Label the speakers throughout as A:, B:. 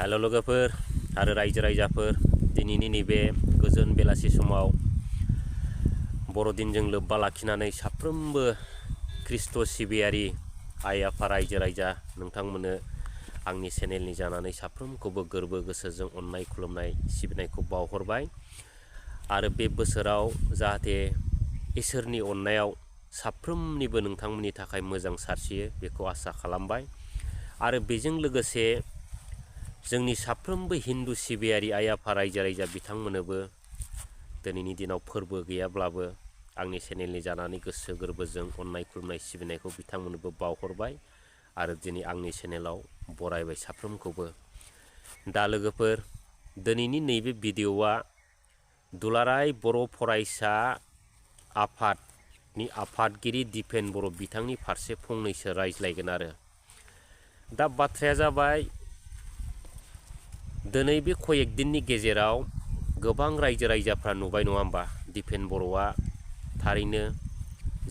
A: हेल' लोगोफोर आरो रायजो राजाफोर दिनैनि नैबे गोजोन बेलासि समाव बर'दिनजों लोब्बा लाखिनानै साफ्रोमबो ख्रिस्ट' सिबियारि आइ आफा रायजो राजा नोंथांमोननो आंनि चेनेलनि जानानै साफ्रोमखौबो गोरबो गोसोजों अननाय खुलुमनाय सिबिनायखौ बावहरबाय आरो बे बोसोराव जाहाथे इसोरनि अननायाव साफ्रोमनिबो नोंथांमोननि थाखाय मोजां सारसियो बेखौ आसा खालामबाय आरो बेजों लोगोसे जोंनि साफ्रोमबो हिन्दु सिबियारि आइ आफा रायजो राजा बिथांमोननोबो दिनैनि दिनाव फोरबो गैयाब्लाबो आंनि चेनेलनि जानानै गोसो गोरबोजों अननाय खुलुमनाय सिबिनायखौ बिथांमोननोबो बावहरबाय आरो दिनै आंनि चेनेलाव बरायबाय साफ्रोमखौबो। दा लोगोफोर दिनैनि नैबे भिडिअ'आ दुलाराय बर' फरायसा आफादनि आफादगिरि दिपेन बर' बिथांनि फारसे फंनैसो रायज्लायगोन आरो दा बाथ्राया जाबाय दिनै बे कयेक दिननि गेजेराव गोबां रायजो राजाफ्रा नुबाय नङा होमबा दिपेन बर'आ थारैनो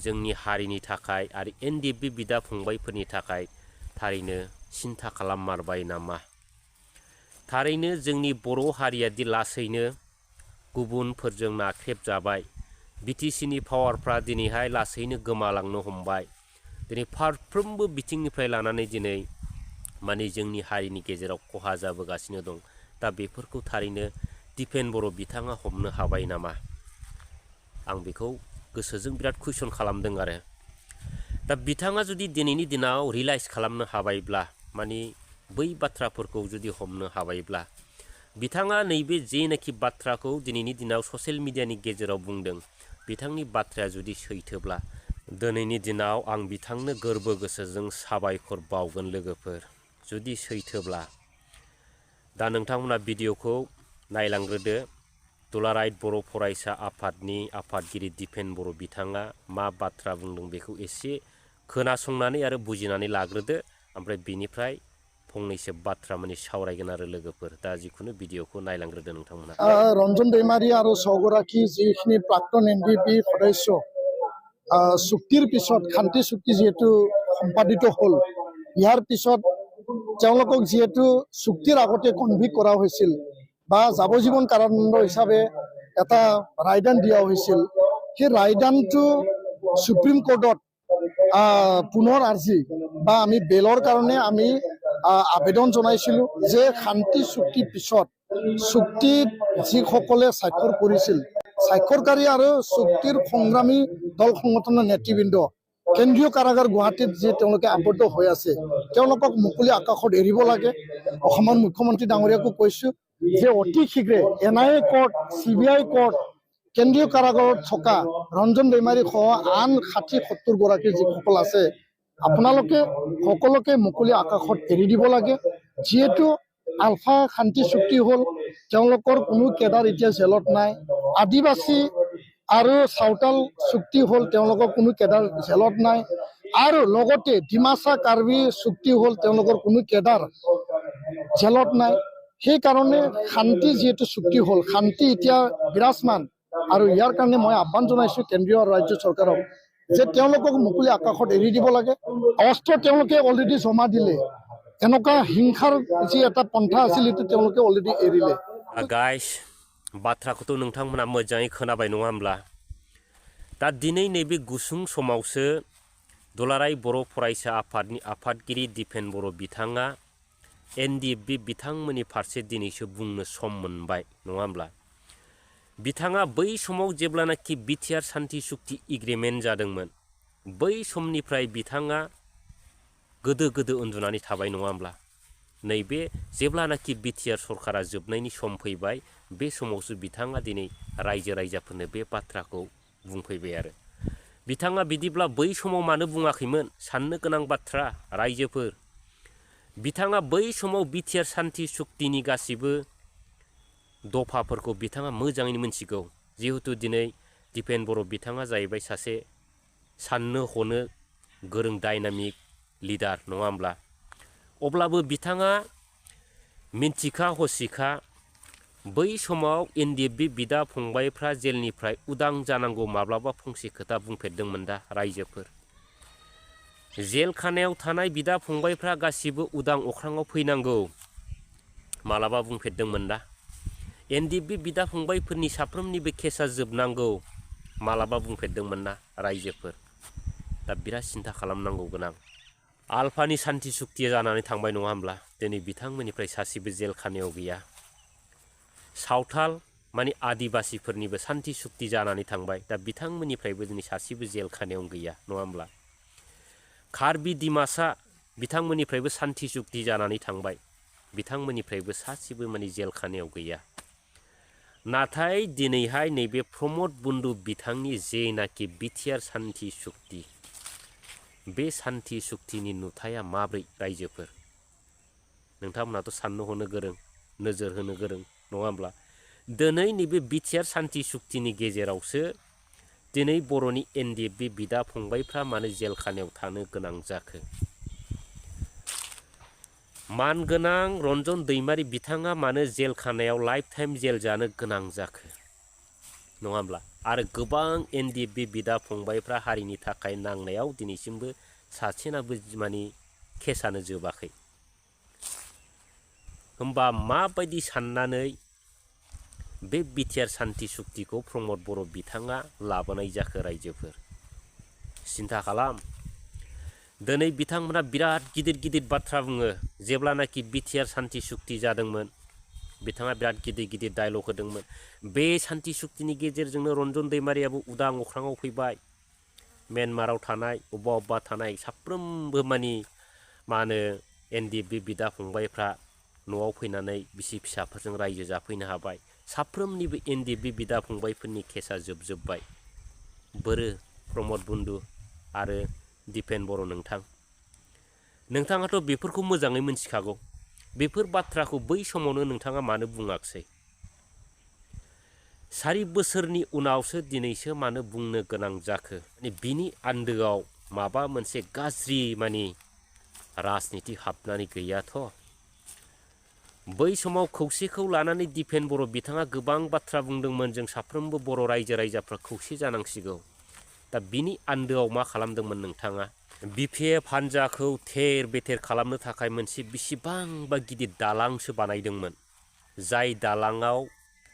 A: जोंनि हारिनि थाखाय आरो एनडिएफबि बिदा फंबायफोरनि थाखाय थारैनो सिन्था खालाममारबाय नामा। थारैनो जोंनि बर' हारियादि लासैनो गुबुनफोरजों नाख्रेबजाबाय बिटिसिनि पावारफ्रा दिनैहाय लासैनो गोमालांनो हमबाय दिनै फारफ्रोमबो बिथिंनिफ्राय लानानै दिनै माने जोंनि हारिनि गेजेराव खहा जाबोगासिनो दं। दा बेफोरखौ थारैनो दिपेन बर' बिथाङा हमनो हाबाय नामा आं बेखौ गोसोजों बिराद कुइसन खालामदों आरो दा बिथाङा जुदि दिनैनि दिनाव रियलाइज खालामनो हाबायब्ला माने बै बाथ्राफोरखौ जुदि हमनो हाबायब्ला बिथाङा नैबे जेनाखि बाथ्राखौ दिनैनि दिनाव ससियेल मिडियानि गेजेराव बुंदों बिथांनि बाथ्राया जुदि सैथोब्ला दिनैनि दिनाव आं बिथांनो गोरबो गोसोजों साबायखर बावगोन लोगोफोर जुदि सैथोब्ला। दा नोंथांमोना भिडिअ'खौ नायलांग्रोदो दुलाराय बर' फरायसा आफादनि आफादगिरि दिपेन बर' बिथाङा मा बाथ्रा बुंदों बेखौ एसे खोनासंनानै आरो बुजिनानै लाग्रोदो ओमफ्राय बिनिफ्राय फंनैसो बाथ्रा माने सावरायगोन आरो लोगोफोर दा जिखुनु भिडिअ'खौ नायलांग्रोदो नोंथांमोना।
B: रन्जन दैमारी आरो सौगराखी जिखिनि प्राक्तन एनडिएफबि सदस्य চুক্তিৰ পিছত শান্তি চুক্তি যেহেতু সম্পাদিত হ'ল ইয়াৰ পিছত তেওঁলোকক যেহেতু চুক্তিৰ আগতে কনভিক্ট কৰা হৈছিল বা যাৱজীৱন কাৰাদণ্ড হিচাপে এটা ৰায়দান দিয়া হৈছিল সেই ৰায়দানটো সুপ্ৰিম কোৰ্টত পুনৰ আৰ্জি বা আমি বেলৰ কাৰণে আমি আবেদন জনাইছিলোঁ যে শান্তি চুক্তিৰ পিছত চুক্তিত যিসকলে স্বাক্ষৰ কৰিছিল স্বাক্ষৰকাৰী আৰু চুক্তিৰ সংগ্ৰামী দল সংগঠনৰ নেতৃবৃন্দ কেন্দ্ৰীয় কাৰাগাৰ গুৱাহাটীত যি তেওঁলোকে আবদ্ধ হৈ আছে তেওঁলোকক মুকলি আকাশত এৰিব লাগে। অসমৰ মুখ্যমন্ত্ৰী ডাঙৰীয়াকো কৈছোঁ যে অতি শীঘ্ৰে NIA কোৰ্ট CBI কোৰ্ট কেন্দ্ৰীয় কাৰাগাৰত থকা ৰঞ্জন দৈমাৰী সহ আন 60-70 গৰাকী যিসকল আছে আপোনালোকে সকলোকে মুকলি আকাশত এৰি দিব লাগে। যিহেতু আলফা শান্তি চুক্তি হ'ল তেওঁলোকৰ কোনো কেডাৰ এতিয়া জেলত নাই। আদিবাসী আৰু চাওতাল চুক্তি হ'ল তেওঁলোকৰ কোনো কেডাৰ জেলত নাই আৰু লগতে ডিমাচা কাৰ্বি চুক্তি হ'ল তেওঁলোকৰ কোনো কেডাৰ জেলত নাই। সেইকাৰণে শান্তি যিহেতু চুক্তি হ'ল শান্তি এতিয়া বিৰাজমান আৰু ইয়াৰ কাৰণে মই আহ্বান জনাইছোঁ কেন্দ্ৰীয় আৰু ৰাজ্য চৰকাৰক যে তেওঁলোকক মুকলি আকাশত এৰি দিব লাগে। অস্ত্ৰ তেওঁলোকে অলৰেডি জমা দিলে এনেকুৱা হিংসাৰ যি এটা পন্থা আছিল সেইটো তেওঁলোকে অলৰেডি এৰিলে।
A: গাইस बाथ्राखौथ' नोंथांमोना मोजाङै खोनाबाय नङा होमब्ला दा दिनै नैबे गुसुं समावसो दुलाराय बर' फरायसा आफादनि आफादगिरि दिपेन बर' बिथाङा एनडिएफबि बिथांमोननि फारसे दिनैसो बुंनो सम मोनबाय नङा होमब्ला बिथाङा बै समाव जेब्लानाखि बिटिआर शान्ति चुक्ति एग्रिमेन्ट जादोंमोन बै समनिफ्राय बिथाङा गोदो गोदो उन्दुनानै थाबाय नङा होमब्ला नैबे जेब्लानाखि बिटिआर सरकारा जोबनायनि सम फैबाय बे समावसो बिथाङा दिनै रायजो राजाफोरनो बे बाथ्राखौ बुंफैबाय आरो बिथाङा बिदिब्ला बै समाव मानो बुङाखैमोन साननो गोनां बाथ्रा रायजोफोर बिथाङा बै समाव बिटिआर शान्ति चुक्तिनि गासिबो दफाफोरखौ बिथाङा मोजाङैनो मिन्थिगौ। जिहेतु दिनै दिपेन बर' बिथाङा जाहैबाय सासे साननो हनो गोरों डायनामिक लिडार नङा होमब्ला अब्लाबो बिथाङा मिन्थिखा हसिखा बै समाव एनडिएफबि बिदा फंबायफ्रा जेलनिफ्राय उदां जानांगौ माब्लाबा फंसे खोथा बुंफेरदोंमोन दा रायजोफोर जेल खानायाव थानाय बिदा फंबायफ्रा गासिबो उदां अख्राङाव फैनांगौ मालाबा बुंफेरदोंमोन ना एनडिएफबि बिदा फंबायफोरनि साफ्रोमनिबो केसा जोबनांगौ मालाबा बुंफेरदोंमोन ना रायजोफोर। दा बिराद सिन्था खालामनांगौ गोनां। आलफानि सान्थि सुक्तिया जानानै थांबाय नङा होमब्ला दिनै बिथांमोननिफ्राय सासेबो जेल खानायाव गैया। सावथाल माने आदिबासिफोरनिबो सान्थि सुक्ति जानानै थांबाय दा बिथांमोननिफ्रायबो दिनै सासेबो जेल खानायाव गैया नङा होमब्ला। कार्बि डिमासा बिथांमोननिफ्रायबो सान्थि सुक्ति जानानै थांबाय बिथांमोननिफ्रायबो सासेबो माने जेल खानायाव गैया। नाथाय दिनैहाय नैबे प्रमद बन्दु बिथांनि जेनाखि बिटिआर सान्थि सुक्ति बे सान्थि सुक्तिनि नुथाया माब्रै रायजोफोर नोंथांमोनाथ' साननो हनो गोरों नोजोर होनो गोरों नङा होमब्ला। दिनै नैबे बिटिआर सान्थि सुक्तिनि गेजेरावसो दिनै बर'नि एनडिएफबि बिदा फंबायफ्रा मानो जेल खानायाव थानो गोनां जाखो। मानगोनां रन्जन दैमारि बिथाङा मानो जेल खानायाव लाइफ टाइम जेल जानो गोनां जाखो नङा होमब्ला। आरो गोबां एनडिएफबि बिदा फंबायफ्रा हारिनि थाखाय नांनायाव दिनैसिमबो सासेनाबो माने केसानो जोबाखै। होमबा माबायदि साननानै बे बिटिआर सान्थि सुक्तिखौ प्रमद बर' बिथाङा लाबोनाय जाखो रायजोफोर सिन्था खालाम। दिनै बिथांमोना बिराद गिदिर गिदिर बाथ्रा बुङो जेब्लानाखि बिटिआर सान्थि सुक्ति जादोंमोन बिथाङा बिराद गिदिर गिदिर डायलग होदोंमोन। बे सान्थि सुक्तिनि गेजेरजोंनो रन्जन दैमारियाबो उदां अख्राङाव फैबाय। म्यानमाराव थानाय अबेबा थानाय साफ्रोमबो मानि मा होनो एनडिएफबि बिदा फंबायफ्रा न'आव फैनानै बिसि फिसाफोरजों रायजो जाफैनो हाबाय। साफ्रोमनिबो एनडिएफबि बिदा फंबायफोरनि केसा जोबजोब्बाय। बोरो प्रमद बन्दु आरो दिपेन बर' नोंथाङाथ' बेफोरखौ मोजाङै मिथिखागौ। बेफोर बाथ्राखौ बै समावनो नोंथाङा मानो बुङाखसै। 4 बोसोरनि उनावसो दिनैसो मानो बुंनो गोनां जाखो। बिनि आन्दोआव माबा मोनसे गाज्रि माने राजनिति हाबनानै गैयाथ'। बै समाव खौसेखौ लानानै दिपेन बर' बिथाङा गोबां बाथ्रा बुंदोंमोन जों साफ्रोमबो बर' रायजो राजाफ्रा खौसे जानांसिगौ। दा बिनि आन्दोआव मा खालामदोंमोन नोंथाङा बिपिएफ हान्जाखौ थेर बेथेर खालामनो थाखाय मोनसे बेसेबांबा गिदिर दालांसो बानायदोंमोन। जाय दालाङाव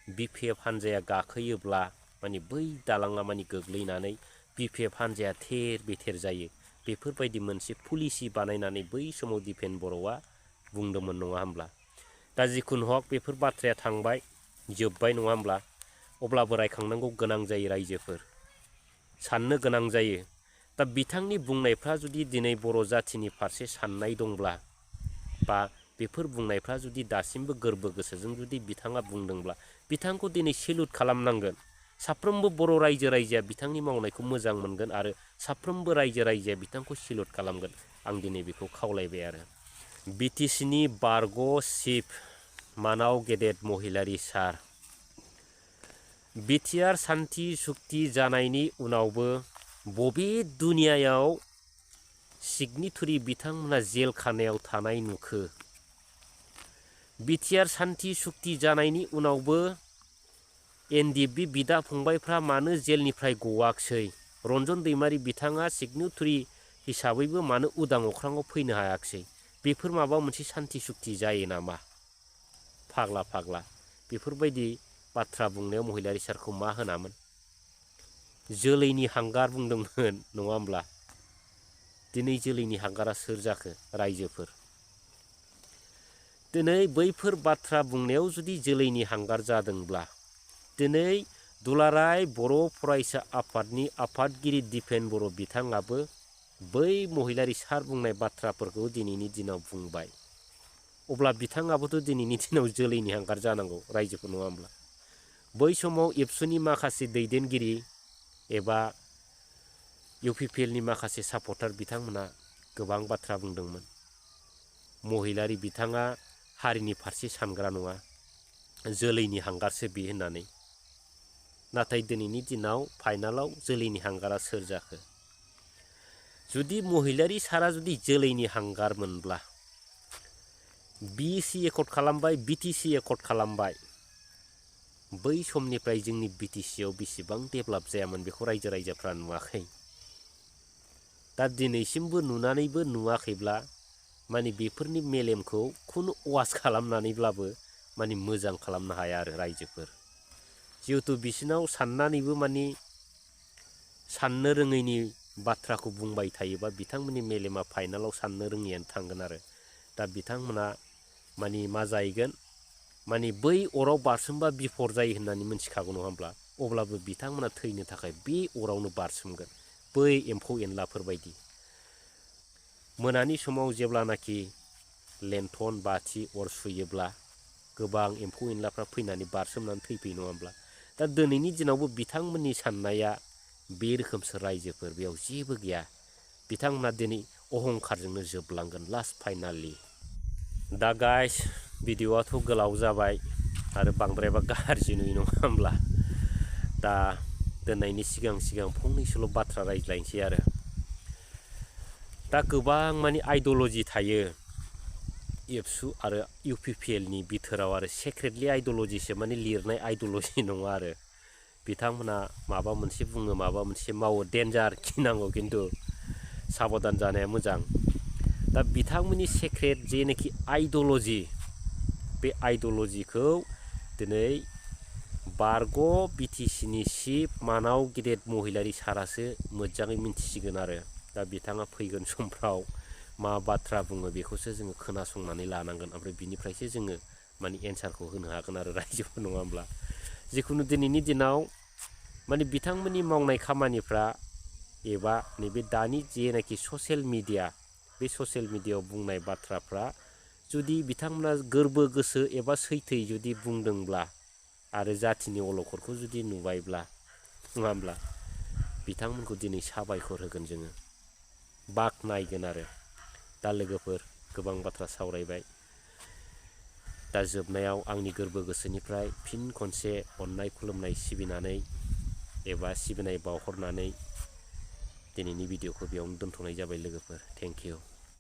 A: बिपिएफ हान्जाया गाखोयोब्ला माने बै दालाङा माने गोग्लैनानै बिपिएफ हान्जाया थेर बेथेर जायो। बेफोरबायदि मोनसे पलिसि बानायनानै बै समाव दिपेन बर'आ बुंदोंमोन नङा होमब्ला। दा जिखुनु हक बेफोर बाथ्राया थांबाय जोब्बाय नङा होमब्ला। अब्लाबो रायखांनांगौ गोनां जायो रायजोफोर साननो गोनां जायो। दा बिथांनि बुंनायफ्रा जुदि दिनै बर' जाथिनि फारसे साननाय दंब्ला बा बेफोर बुंनायफ्रा जुदि दासिमबो गोरबो गोसोजों जुदि बिथाङा बुंदोंब्ला बिथांखौ दिनै सेलुट खालामनांगोन। साफ्रोमबो बर' रायजो राजाया बिथांनि मावनायखौ मोजां मोनगोन आरो साफ्रोमबो रायजो राजाया बिथांखौ सेलुट खालामगोन। आं दिनै बेखौ खावलायबाय आरो बिटिसिनि बारग' चिफ मानाव गेदेत महिलारि सार बिटिआर सान्थि सुक्ति जानायनि उनावबो बबे दुनियायाव सिगनेटरि बिथांमोना जेल खानायाव थानाय नुखो। बिटिआर सान्थि सुक्ति जानायनि उनावबो एनडिएफबि बिदा फंबायफ्रा मानो जेलनिफ्राय गवाखसै। रन्जन दैमारि बिथाङा सिगनेटरि हिसाबैबो मानो उदां अख्राङाव फैनो हायाखसै। बेफोर माबा मोनसे सान्थि सुक्ति जायो नामा फाग्ला फाग्ला। बेफोरबायदि बाथ्रा बुंनायाव महिलारि सारखौ मा होनामोन जोलैनि हांगार बुंदोंमोन नङा होमब्ला। दिनै जोलैनि हांगारा सोर जाखो रायजोफोर। दिनै बैफोर बाथ्रा बुंनायाव जुदि जोलैनि हांगार जादोंब्ला दिनै दुलाराय बर' फरायसा आफादनि आफादगिरि दिपेन बर' बिथाङाबो बै महिलारि सार बुंनाय बाथ्राफोरखौ दिनैनि दिनाव बुंबाय। अब्ला बिथाङाबोथ' दिनैनि दिनाव जोलैनि हांगार जानांगौ रायजोफोर नङा होमब्ला। बै समाव एबसुनि माखासे दैदेनगिरि एबा इउपिपिएलनि माखासे सापर्टार बिथांमोना गोबां बाथ्रा बुंदोंमोन। महिलारि बिथाङा हारिनि फारसे सानग्रा नङा जोलैनि हांगारसो बे होननानै। नाथाय दिनैनि दिनाव फाइनालाव जोलैनि हांगारा सोर जाखो। जुदि महिलारि सारा जुदि जोलैनि हांगार मोनब्ला बिसि एकर्ड खालामबाय बिटिसि एकर्ड खालामबाय बै समनिफ्राय जोंनि बिटिसिआव बेसेबां डेभेलप जायामोन बेखौ रायजो राजाफ्रा नुवाखै। दा दिनैसिमबो नुनानैबो नुवाखैब्ला माने बेफोरनि मेलेमखौ खुनु वास खालामनानैब्लाबो माने मोजां खालामनो हाया आरो रायजोफोर। जिहेथु बिसिनाव साननानैबो माने साननो रोङैनि बाथ्राखौ बुंबाय थायोबा बिथांमोननि मेलेमा फाइनालाव साननो रोङियानो थांगोन आरो। दा बिथांमोना माने मा जाहैगोन, माने बै अराव बारसोमबा बिफर जायो होननानै मिथिखागौ नङा होमब्ला, अब्लाबो बिथांमोना थैनो थाखाय बे अरावनो बारसोमगोन, बै एम्फौ एनलाफोरबायदि। मोनानि समाव जेब्लानाखि लेन्थन बाथि अर सुयोब्ला गोबां एम्फौ एनलाफ्रा फैनानै बारसोमनानै थैफैयो नङा होमब्ला। दा दिनैनि दिनावबो बिथांमोननि साननाया बे रोखोमसो रायजोफोर, बेयाव जेबो गैया। बिथांमोना दिनै अहंखारजोंनो जोबलांगोन लास्ट फाइनालि। दा गाइस भिडिअ'आथ' गोलाव जाबाय आरो बांद्रायबा गाज्रि नुयो नङा होमब्ला। दा दोननायनि सिगां फंनैसोल' बाथ्रा रायज्लायनोसै आरो। दा गोबां माने आइडिय'ल'जि थायो एबसु आरो इउपिपिएलनि बिथोराव आरो सेक्रेटलि आइडिय'ल'जिसो, माने लिरनाय आइडिय'ल'जि नङा आरो। बिथांमोना माबा मोनसे बुङो माबा मोनसे मावो, डेन्जार, गिनांगौ, खिन्थु साबधान जानाया मोजां। दा बिथांमोननि सेक्रेट जेनोखि आइडिय'ल'जि, बे आइडिय'ल'जिखौ दिनै बारग' बिटिसिनि चिफ मानाव गेदेर महिलारि सारासो मोजाङै मिन्थिसिगोन आरो। दा बिथाङा फैगोन समफ्राव मा बाथ्रा बुङो बेखौसो जोङो खोनासंनानै लानांगोन, ओमफ्राय बिनिफ्रायसो जोङो माने एन्सारखौ होनो हागोन आरो रायजोफोर, नङा होमब्ला। जिखुनु दिनैनि दिनाव माने बिथांमोननि मावनाय खामानिफ्रा एबा नैबे दानि जेनाखि ससियेल मिडिया, बे ससियेल मिडियायाव बुंनाय बाथ्राफ्रा जुदि बिथांमोना गोरबो गोसो एबा सैथोयै जुदि बुंदोंब्ला आरो जाथिनि अलखदखौ जुदि नुबायब्ला, नङा होमब्ला, बिथांमोनखौ दिनै साबायखर होगोन जोङो, बाख्नायगोन आरो। दा लोगोफोर गोबां बाथ्रा सावरायबाय। दा जोबनायाव आंनि गोरबो गोसोनिफ्राय फिन खनसे अननाय खुलुमनाय सिबिनानै एबा सिबिनाय बावहरनानै दिनैनि भिडिअ'खौ बेयावनो दोनथ'नाय जाबाय लोगोफोर। Thank you.